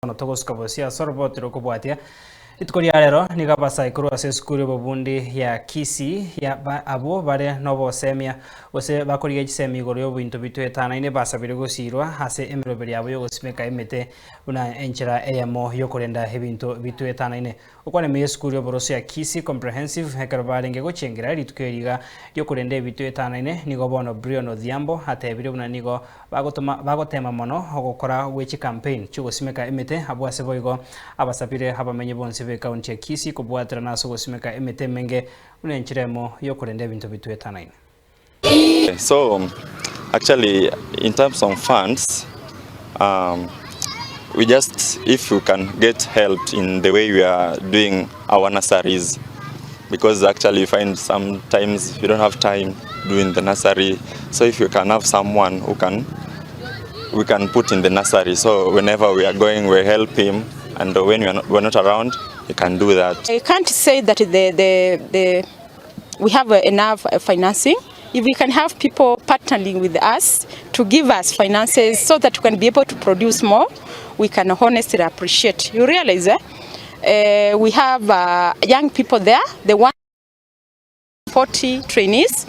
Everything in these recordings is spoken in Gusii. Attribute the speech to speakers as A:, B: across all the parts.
A: Bono togosuka bosio ase oroboti rokobwatia. Rituko ria rero nigo abasae korwa ase esukuru y'obobundi ya Kisii ya ba abwo bare nobosemia gose bakorigia chisemi igoro y'obinto bitwetanaine basabire gosiirwa ase emeroberi yabo y'ogosimeka emete buna enchera eyemo y'okorenda ebinto bitwetanaine. Okwana ime y'esukuru y'oboroso ya Kisii Comprehensive ekero barenge gochengera rituko eri iga riokorenda ebinto etanaine nigo bono Brion Odhiambo atebire buna nigo bagotoma bagotema mono ogokora gwe chicampaign chiogosimeka emete abwo ase boigo abasabire abamenyi bonsi b'ecounty ya Kisii kobwaterana ase ogosimeka emete emenge buna enchera emo yokorenda ebinto bitwetanaine.
B: So actually in terms of funds um, we just if we can get help in the way we are doing our nurseries because actually you find sometimes you don't have time doing the nursery so if you can have someone who can we can put in the nursery so whenever we are going we help him and when we are not, we're not around he can do that.
C: I can't say that the, the, the we have enough financing. If we can have people partnering with us to give us finances so that we can be able to produce more, we can honestly appreciate. You realize eh? We have young people there, the 140 trainees,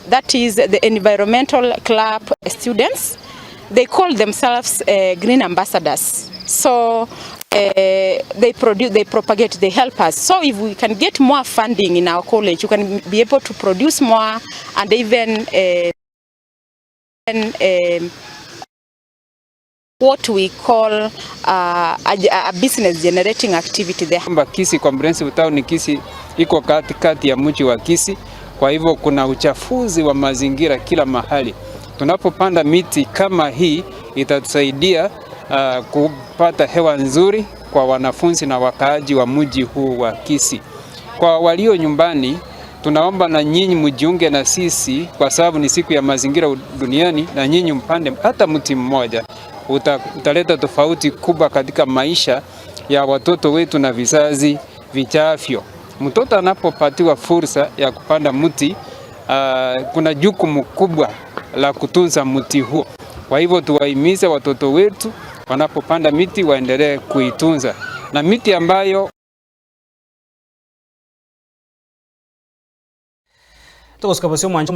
C: that is the environmental club students. They call themselves green ambassadors. So they produce, they propagate, they help us. So if we can get more funding in our college, you can be able to produce more and even what we call a business generating activity there.
D: Kwamba Kisii Comprehensive Town Kisii iko katikati ya mji wa Kisii, kwa hivyo kuna uchafuzi wa mazingira kila mahali. Tunapopanda miti kama hii itatusaidia kupata hewa nzuri kwa wanafunzi na wakaaji wa mji huu wa Kisii. Kwa walio nyumbani, tunaomba na nyinyi mjiunge na sisi kwa sababu ni siku ya mazingira duniani, na nyinyi mpande hata mti mmoja. Utaleta tofauti kubwa katika maisha ya watoto wetu na vizazi vijavyo. Mtoto anapopatiwa fursa ya kupanda mti, kuna jukumu kubwa la kutunza mti huo. Kwa hivyo tuwahimize watoto wetu wanapopanda miti waendelee kuitunza, na miti ambayo
A: Togosuka bosio omwancho.